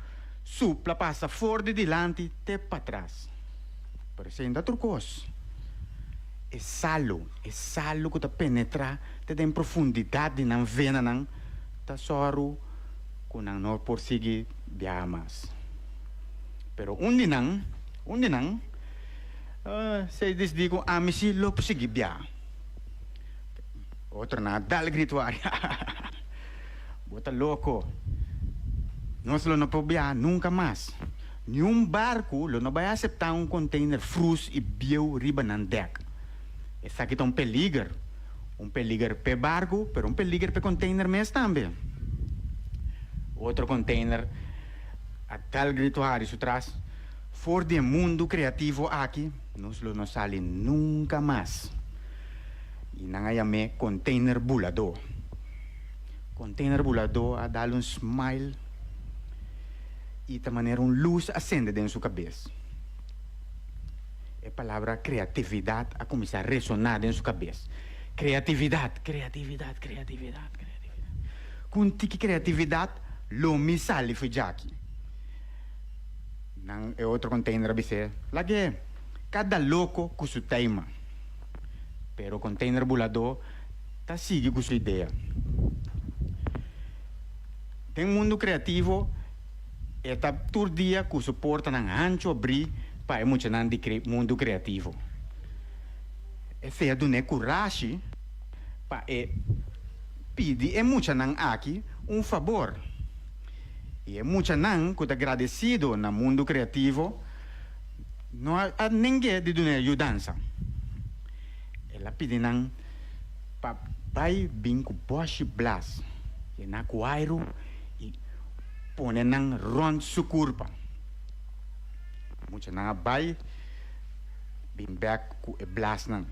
supla pasa for di dilanti te patras. Pero esei no ta tur kos. E salu, e salu ku ta penetrá te den profundidat di nan venanan ta sòru ku nan no por sigui biaha mas. Pero un di nan, un di nan, esei disidí ku ami si lo por sigui biaha. Otronan a dal gritu aria, Bo ta loko! Nos lo no por biaha nunka mas. Niun barku lo no bai aseptá un konteiner frus i bieu riba nan dèk. Esaki ta un peliger. Un peliger p'e barku, pero un peliger p'e konteiner mes tambe. Otro konteiner a dal gritu hari su tras, For di e mundu kreativo aki nos lo no sali nunka mas. I nan a yam'é Container Buladó. Container Buladó a dal un smile i ta manera un lus a sende den su kabes. E palabra kreatividat a kuminsá resoná den su kabes. Kreatividat, kreatividat, kreatividat, kreatividat. Ku un tiki kreatividat lo mi sali for djaki. Nan e otro container a bis'é, Lag'é, kada loko ku su teima. Pero container buladó ta sigui ku su idea. Den mundu kreativo e ta tur dia ku su portanan hanchu abrí pa e muchanan di mundu kreativo. Esei a dun'é kurashi pa e pidi e muchanan aki un fabor. I e muchanan ku ta gradesido na mundu kreativo no a neng'é di dun'é yudansa. El a pidi nan pa bai bin ku bòshi blas, yená ku airu i pone nan rònt su kurpa. Muchanan a bai bin bèk ku e blasnan.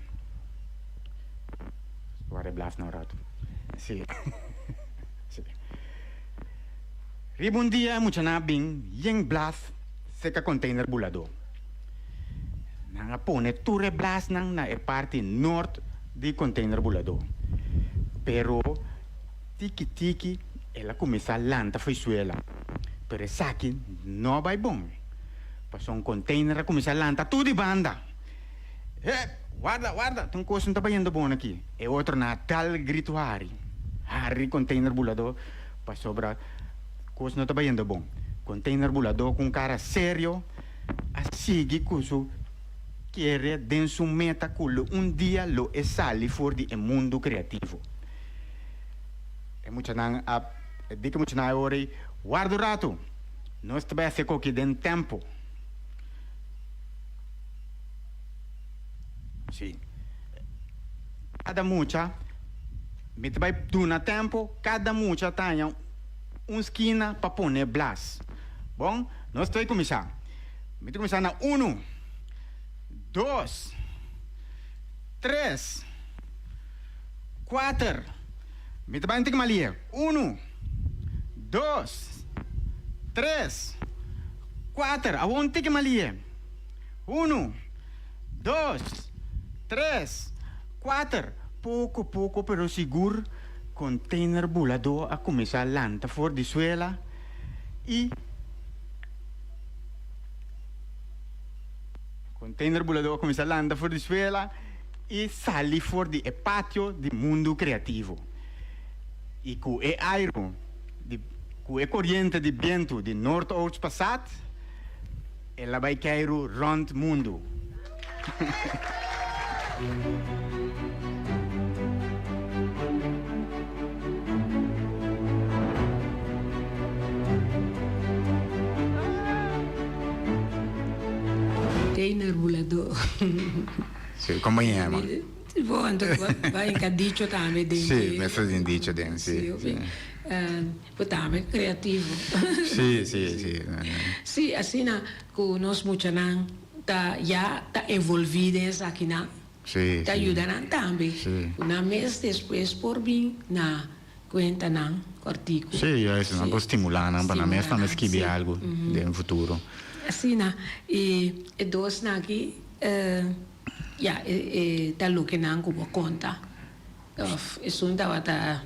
Wara e blasnan un ratu. Sí. Sí. Riba un dia e muchanan a bin yen blas seka container buladó. Nan a pone tur e blasnan na e parti nort di container buladó. Pero tiki tiki el a kuminsá lanta fo'i suela. Pero esaki no a bai bon. Pasobra un container a kuminsá lanta tur di banda. He! Warda, warda! Ta un kos no ta bayendo bon aki. E otronan a dal gritu hari. Hari container buladó. pasobra kos no ta bayendo bon. Container Buladó ku un kara serio a sigui ku su kere den su meta ku lo un dia lo e sali for di e mundu kreativo. E muchanan a di ku e muchanan a ora ei, Warda un ratu! Nos ta bai hasi koki den tempu. Sí. Kada mucha, mi ta bai duna tempu, kada mucha ta haña un skina pa pone blas. Bon, nos ta bai kuminsá. Mi ta kuminsá na unu, dos, tres, kuater. Mi ta bai un tiki malie. Unu, dos, tres, kuater. Awor un tiki malie. Unu, dos, tres, kuater. Poko poko pero sigur container buladó a kuminsá lanta for di suela i Container buladó a kuminsá lanta for di suela i sali for di e patio di Mundu Kreativo. I ku e airu di ku e koriente di bientu di noordoost pasat, El a bai keiru rònt mundu. Teiner buladó. Sí, kon bo yama? Bo anto bai hinka dicho tambe den. Sí, mester tin dicho den, sí. Sí, Bo tambe creativo. Sí, sí, sí. Sí, asina cu nos muchanan ta ya ta envolvi den esakinan. Sí, Ta sí. yuda nan tambe. Sí. Cu nan mes despues por bin na cuentanan cortico. Sí, juist, nan por stimula nan pa nan mes tambe skibi algo den futuro. Asina, y e dosnan aki, ya, e ta lokenan cu bo conta. Of esun tabata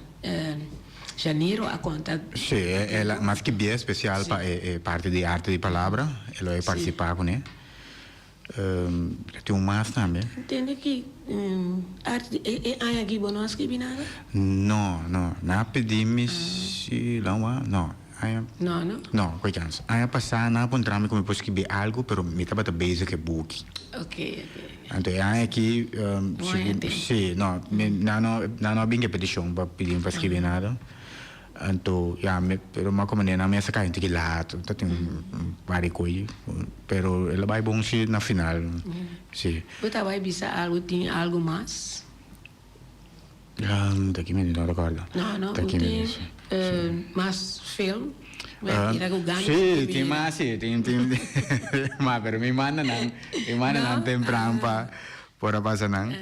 Janiro a konta. Sí, el a mas ki bia especial pa e parti di arte di palabra, el lo e participa kuné. Tin un mas tambe. Tende ki arte di e aña aki bo no a skibi nada? No, no. Nan a pidi mi si lan wak, no. Aña. No, no? No, koe chans. Aña pasá nan a puntra mi ku mi por skibi algu, pero mi tabata bezig ku e buki. Ok, ok. Anto e aña aki, No aña tin. si, no, mi, nan no, nan no a bin ku e petishon pa pidi mi pa skibi nada. Anto, ya, mi, pero mi a komand'é nan mester kai un tiki laat, ta tin un par di koi, pero el a bai bon si na final, si. Bo ta bai bisa algu, tin algu mas? Ta ki mi no recorda. No, no, Ta ki mi tin mas film? Sí, tin mas, sí, tin, tin, ma pero mi manda nan, mi manda nan tempran pa por a pasa nan.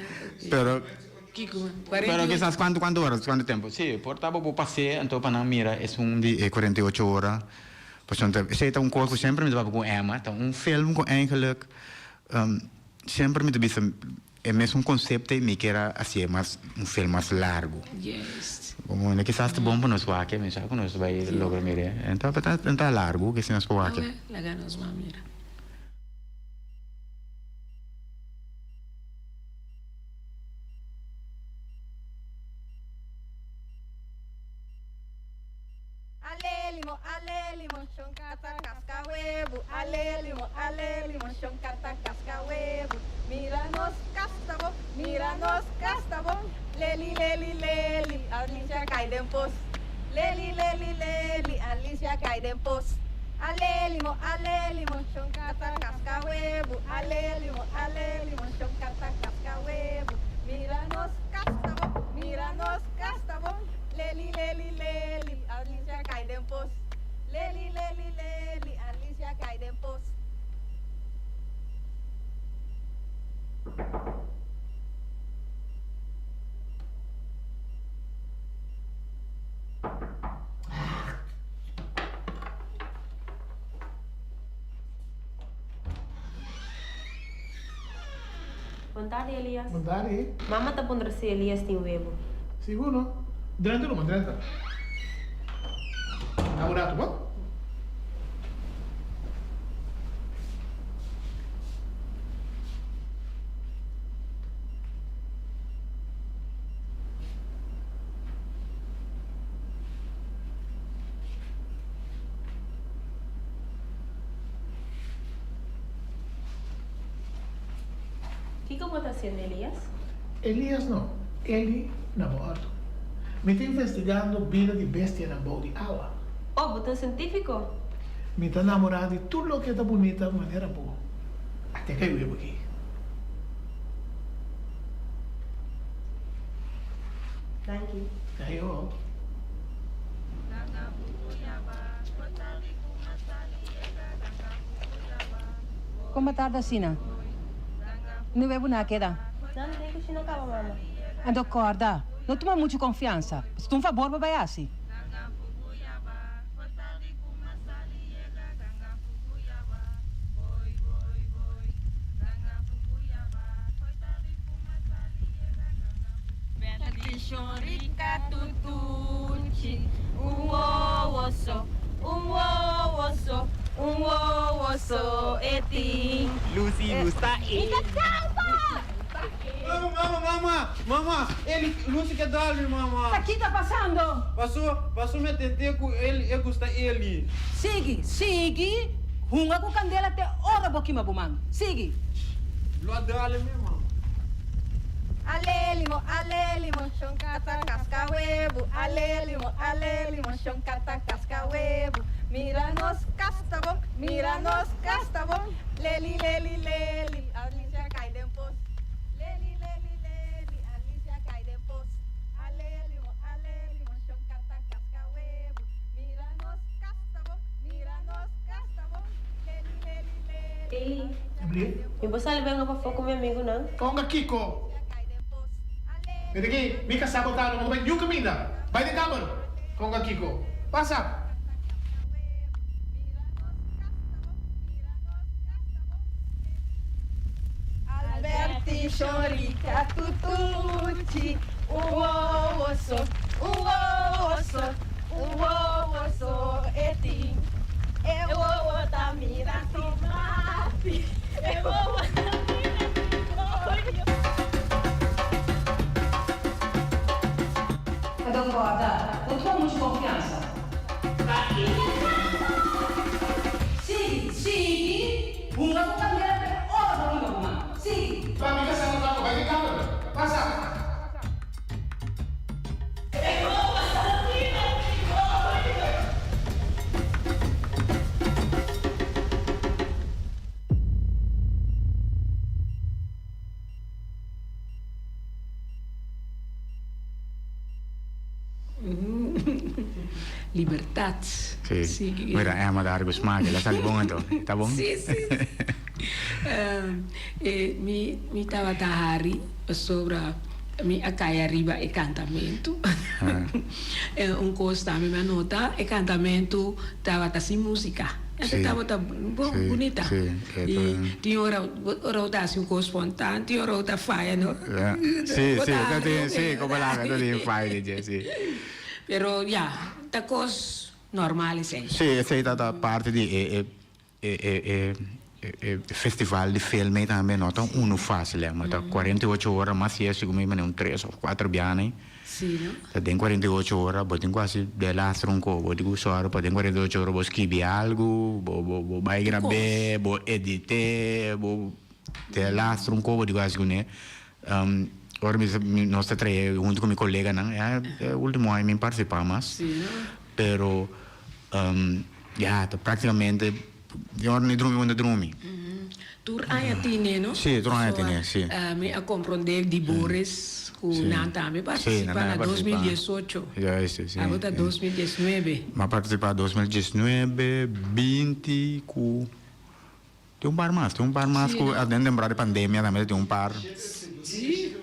Pero, pero kisas cuanto, cuanto ora, cuanto tempo? Sí, por ta bo por pas'é anto pa nan mira esun di e 48 ora. Pasobra esei ta un cos cu semper mi ta papia cu Emma, ta un film cu eigenlijk semper mi ta bisa. E mesun concepto ei mi kier a hacié mas un film mas largo. Juist. Como no kisas ta bon pa nos wak, mi sa cu nos bay logra mir'é. E ta e ta largo kesi nos por wak. Awe, laga nos ban mira. Ale limo, ale limo, shon kata kaska webu. Ale limo, ale limo, shon kata kaska webu. Mira nos kas ta bon, mira nos kas ta bon. Leli, leli, leli, Alicia kai den pos. Leli, leli, leli, Alicia kai den pos. Ale limo, ale limo, shon kata kaska webu. Ale limo, ale limo, shon kata kaska webu. Mira nos kas ta bon, mira nos kas ta bon. Leli, leli, leli, Alicia kai den pos. Leli, leli, leli, Alicia kai den pos. Bon tardi Elias. Bon tardi. Mama ta puntra si Elias tin webo. Sigur no. Drenta luma, drenta. Na un ratu, bo? Kiko bo ta hasiendo, Elias? Elias no, Eli na bo òrdu. Mi ta investigando bida di bestianan bou di awa. Oh, bo ta un sientífiko? Mi ta namorá di tur loke ta bunita manera bo. Ate kai webu aki. Danki. Ayo. Kon bo tarda asina? No webu na a keda. Nan den kushina kaba, mama. Anto kòrda, no tuma muchu konfiansa. Pasobra ta un fabor bo bai hasi. Lucy gusta e. Mama, mama, mama, mama, Eli, Lucy ke dal mi, mama. Ta ki ta pasando? Paso, paso mi a tent'é ku el, e gusta Eli. Sigui, sigui, hunga ku kandela te ora bo kima bo man. Sigui. Lo a dal mi, mama. Ale limo, ale limo, shon kata kaska webu. Ale limo, ale limo, shon kata kaska webu. Mira nos kas ta bon, mira nos kas ta bon. Leli, leli, leli, Alicia kai den pos. Leli, leli, leli, Alicia kai den pos. Ale limo, ale limo, shon kata kaska webu. Mira nos kas ta bon, mira nos kas ta bon. Leli, leli, leli, Eli, Bli. mi por sali benga pafó ku mi amigunan? Konga kiko? Mira aki, mi kasá bo ta, no bai niun kaminda. Bai den kamer. Konga kiko? Pasa. Alberti Shorika Tutuchi, un wowo so, un wowo so, un wowo so e tin. E wowo ta mira su mati, e wowo ta mira su koyo. Anto kòrda, no tuma muchu konfiansa. Sigui, sigui, hunga ku kandela te ora bo riba bo man. Sigui. Pa mi kasá no ta bai den kamer. Pasa. Libertad. Sí. Mira, Emma ta algo smaak. El a sali bon anto. Ta bon? Sí, sí. Mi, mi tabata hari pasobra mi a kai ariba e kantamentu. Un kos tambe mi a nota, e kantamentu tabata sin músika. Sí. E tabata bon, Sí, bunita. sí. E I ta. tin ora, ora bo ta hasi un kos spontaan, tin ora bo ta faya, no? Ja. Sí, Bo sí, ta ta hari tin, hopi, sí, bo como ta laga, ta tin hari. faya di dje, sí. Pero ya, ta kos normal esei. Sí, esei ta ta parti di e e e e e e festival di film ei tambe no ta unu fácil, eh, ma ta 48 ora mas si es mi mane un tres of kuater biaha ei. Sí, no? Ta den 48 ora bo tin ku hasi delastre un ko, bo tin ku sòru pa den 48 ora bo skibi algu, bo bo bo bai grab'é, bo edit'é, bo delastre un ko bo tin ku hasi kuné. Ora mi mi nos ta traha huntu ku mi koleganan, ya e ultimo aña mi partisipá mas. Sí, no? Pero ya ta práktikamente e ora ni drumi bo no ta drumi. Tur aña tine, no? Sí, tur aña tine, sí. Mi a komprondé di Boris ku nan tambe partisipá na 2018. Juist, sí. Abo ta 2019. Mi a partisipá 2019, 20 ku tin un par mas, tin un par mas ku den temporada di pandemia tambe tin un par. Sí,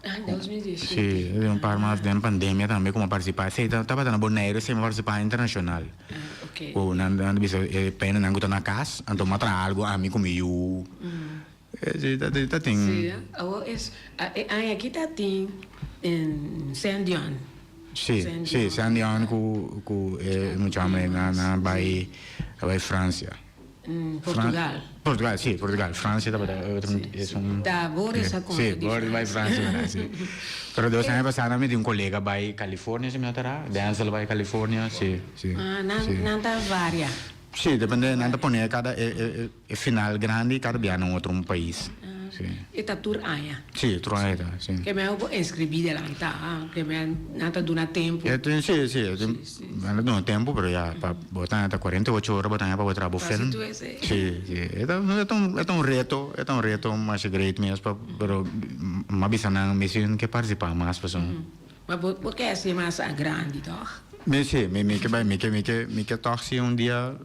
ah, 2017. Sí, tin un par mas den pandemia tambe ku mi a partisipá. Esei tabata na Boneiru, esei mi a partisipá internashonal. Ku nan nan ta bisa e penanan ku ta na kas, anto mi a traha algu ami ku mi yu. Si, ta ta tin. Si, awor es e aña aki ta tin Saint John. Si, si, Saint John ku ku e mucha hombre nan nan bai a bai Francia. Portugal. Portugal, si, Portugal. Francia tabata otro esun. Ta Boris a konta Si, Boris bai Francia mira, si. Pero dos aña pasá mi tin un kolega bai California si mi no ta ra. Denzel bai California, si, si. Ah, nan nan ta varia. Si, depende, nan ta pone kada e e e final grandi kada bia na un otro un pais. Si. E ta tur aña? Si, tur aña e ta, si. Ke men bo inscribi delanta, ke men nan ta duna tempu? E tin, si, si, e tin, nan ta duna tempu, pero ya, pa bo ta ta 48 ora bo ta haña pa bo traha bo film. Pasi tur esei. Si, si, e ta, e ta un, e ta un reto, e ta un reto masha great mes pa, pero m'a bisa nan mi si ke participa mas pasobra. Ma bo, bo ke hasi mas a grandi, tòg? Mi si, mi, mi ke bai, mi ke, mi ke, mi ke tòg si un dia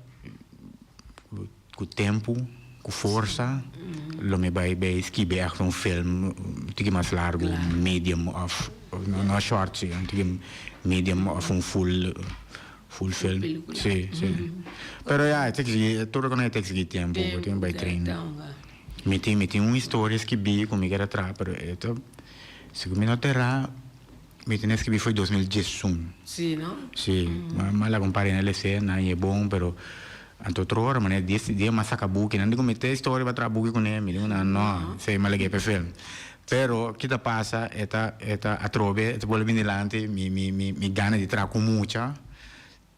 Ku tempu, ku forsa, lo mi bai bay skibi echt un film un tiki mas largu, medium of, no short si, un tiki medium of un full, full film. Si, si. Pero ya, e ta exigi, tur loke nan ta exigi tempu, bo tin bai train. Mi tin, mi tin un historia skibi ku mi kier a traha, pero e ta, segun mi no ta erá, Mi tene escribi foi 2011. Sí, no? Sí, m'a laga un par hende lese, nan e bon, pero anto otro ora manera dies dia m'a saca buki, nan di cu mi te historia pa traha buki cune, mi di cu nan no, esey m'a lag'e pa e film. Pero ki ta pasa, e ta e ta atrobe, e ta bolbe bin dilanti, mi mi mi mi gana di traha cu mucha,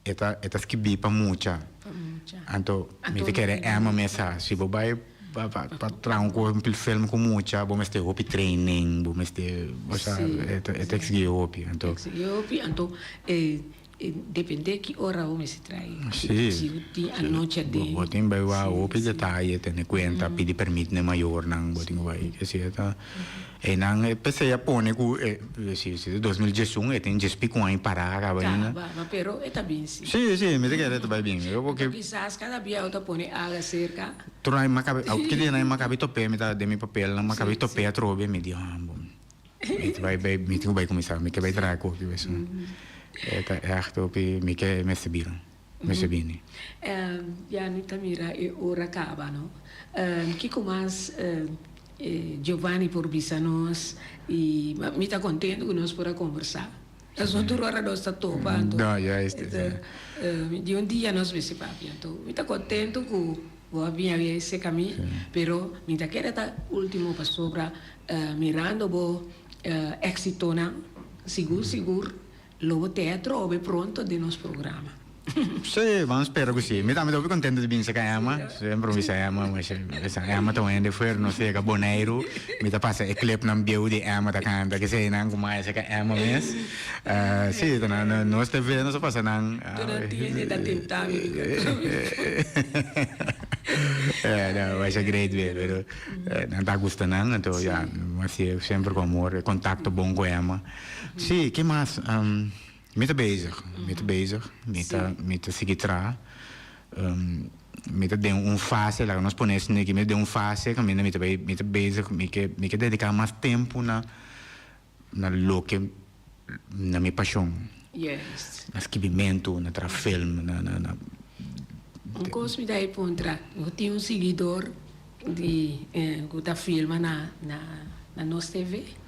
e ta e ta skibi pa mucha. Pa mucha. Anto mi ta kere Emma mes sa, si bo bai pa pa pa traha un cos un film cu mucha bo mester hopi training, bo mester osea e ta e ta exigi hopi, anto. Exigi hopi, anto e e depende ki ora bo mester trae. Si. Si bo tin anochi aden. Bo tin bai wak hopi detaye, tene cuenta, pidi permit na e mayornan, bo tin cu bai, esei e ta. Einan e p'esei a pone ku e si si 2011 e tin djes pico aña pará kaba ainda. Kaba, ma pero e ta bin si. Si si mi ta kere e ta bai bin. Yo porque. Kisas kada bia bo ta pone aga serka. Tur aña mi a kabe ki dianan mi a kabe top'é mi ta den mi papelnan mi a kabe top'é atrobe mi di ah bon mi ta bai bai mi tin ku bai kuminsá mi ke bai traha koki pues e ta ègt hopi mi ke mester bira mester bini. Ya mi ta mira e ora kaba no. Kiko mas Giovanni por bisa nos y mi ta contento cu nos por a conversa. Pasobra tur ora nos ta topa anto di un dia nos mester papia. Anto mi ta contento cu bo a bini awe cerca mi, pero mi ta kere ta ultimo pasobra mirando bo exitonan sigur sigur Lo bo te atrobe pronto den nos programa. Sí, vamos spera cu sí. Mi tambe ta hopi contento di bin cerca Emma. Semper mi bisa Emma, mi bisa Emma ta un hende fuer, nos yega Boneiru, mi ta pasa e clipnan bieu di Emma ta canta, keseinan cu maya cerca Emma mes. Sí, ta nan, nos TV nos a pasa nan. Tur nan tin hende ta tenta mi di canta. No, masha great weer, pero nan ta gusta nan, anto ya, mi semper cu amor, contacto bon cu Emma. Sí, ke mas? Mi ta bezig, mi ta bezig, mi ta, mi ta sigui traha. Mi ta den un fase, laga nos pone esei aki, mi ta den un fase kaminda mi ta bai, mi ta bezig, mi ke, mi ke dediká mas tempu na, na loke, na mi pashon. Na skibimentu, na traha film, na, na, na. Un kos mi ta e puntra, bo tin un siguidor di ku ta filma na, na, na nos TV?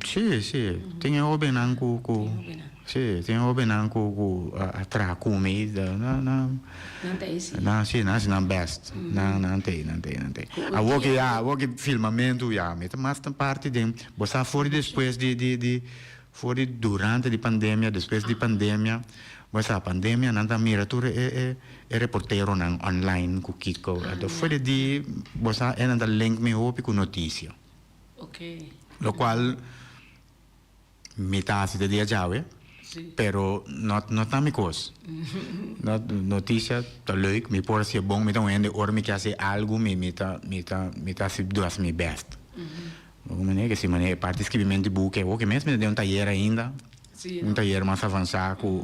Sí, sí. Tin e hóbennan ku, ku, sí, tin e hóbennan ku, ku a traha ku mi, nan, nan, Nan ta esi. nan, sí, nan hasi nan bèst. Nan, nan ta ei, nan ta ei, nan ta ei. Awor ke ya, awor ke filmamentu ya, mi ta mas ta parti den, bo sa for di despues di, di, di, for di durante di pandemia, despues di pandemia, bo sa pandemia nan ta mira tur e, e, e reporteronan online ku kiko, anto for di di, bo sa e nan ta link mi hopi ku notisia. Locual mi ta haci te dia djawe, pero no no ta mi cos. No noticia ta leuk, mi por haci e bon, mi ta un hende ora mi ke haci algo mi mi ta mi ta mi ta haci do haci mi best. Bo manera ke si manera e parti skibimento di buki awor ke mes mi ta den un tayer ainda, un tayer mas avansa cu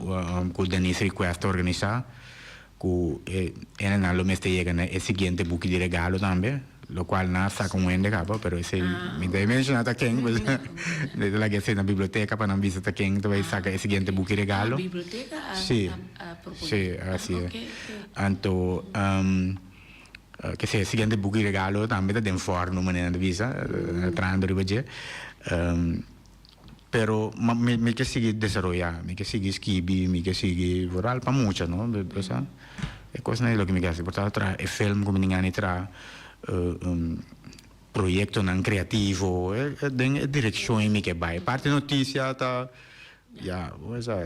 cu Denise Request ta organisa. Ku e hendenan lo mester yega na e siguiente buki di regalo tambe, lokual nan a saka un hende kaba, pero esei mi ta menshoná ta ken, pues mi ta laga esei na biblioteka pa nan bisa ta ken ta bai saka e siguiente buki regalo. Sí, sí, asi e. Anto, kese e siguiente buki regalo tambe ta den fòrnu, manera nan ta bisa, nan ta trahando riba dje. Pero mi mi ke sigui desaroyá, mi ke sigui skibi, mi ke sigui vooral pa mucha no, osea e kosnan ei loke mi ke hasi, por ta traha e film ku mi tin gana di traha, proyektonan kreativo, den e direkshon ei mi ke bai. Parti notisia ta. Ya, bo sa,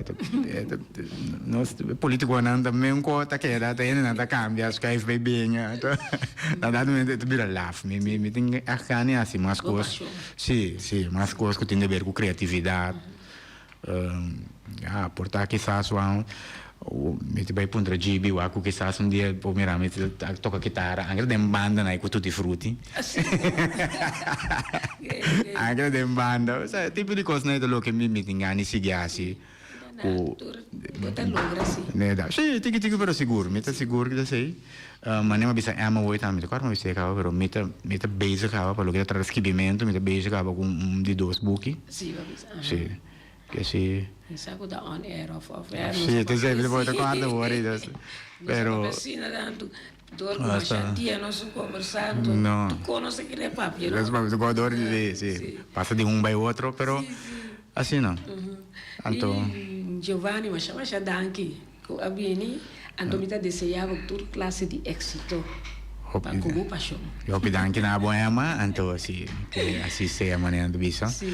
nos politiconan ta men ko ta keda, ta hendenan ta cambia, schuif bay bin, na dat momento e ta bira laf. Mi, mi, mi tin echt gana di haci mas cos. Si, si, mas cos cu tin de ber cu creatividad. Ya, por ta kisas wan, mi ta bay puntra GB wak cu kisas un dia por mira mi ta toca kitara, anke ta den banda nan cu Tutti Frutti. Anke den banda. Osea, tipo di kosnan ei ta loke mi tin gana di sigui hasi ku. Bo ta logra si. Si, tiki tiki pero sigur. Mi ta sigur ku ta esei. Manera mi a bisa Emma hoy tambe, mi ta kòrda mi a bisa e kaba, pero mi ta mi ta bezig kaba pa loke ta trata skibimentu, mi ta bezig kaba ku un di dos buki. Si, bo a bisa. Si. Ke si. Mi sa ku ta on air of off air. Si, ta esei mi ta por ta kòrda hoor ei dus. Pero. Nos a papia asina tantu. Door ku masha dia nos a kombersá, anto tu konos a kere papia, no? Nos papia tu kono door, si, si. Pasa di un bai otro, pero asina. Anto. I Giovanni, masha masha danki ku a bini. Anto mi ta deseá bo tur klase di éksito pa ku bo pashon. Hopi danki na abo Emma, anto si, ke asi sea manera nan ta bisa. Si.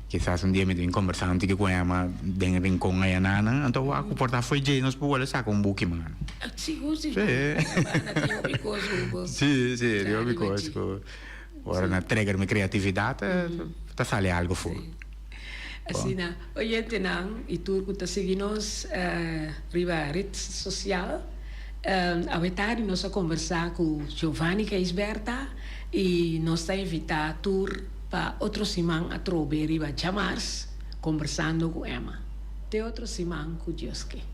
Kisas un dia mi ta bin kombersá un tiki ku Emma den Rincon aya nan, anto wak ku por ta fo'i dje nos por wòrdu saka un buki man. Sigur sigur. Banda tin hopi kos ku bo. Si si tin hopi kos ku ora nan trigger mi kreatividat ta sali algu for. Asina oyentenan i tur ku ta sigui nos riba ret sosial awe tardi nos a kombersá ku Giovanni Gijsbertha i nos ta invitá tur Pa otro siman atrobe riba djamars kombersando ku Emma. Te otro siman ku Dios ke.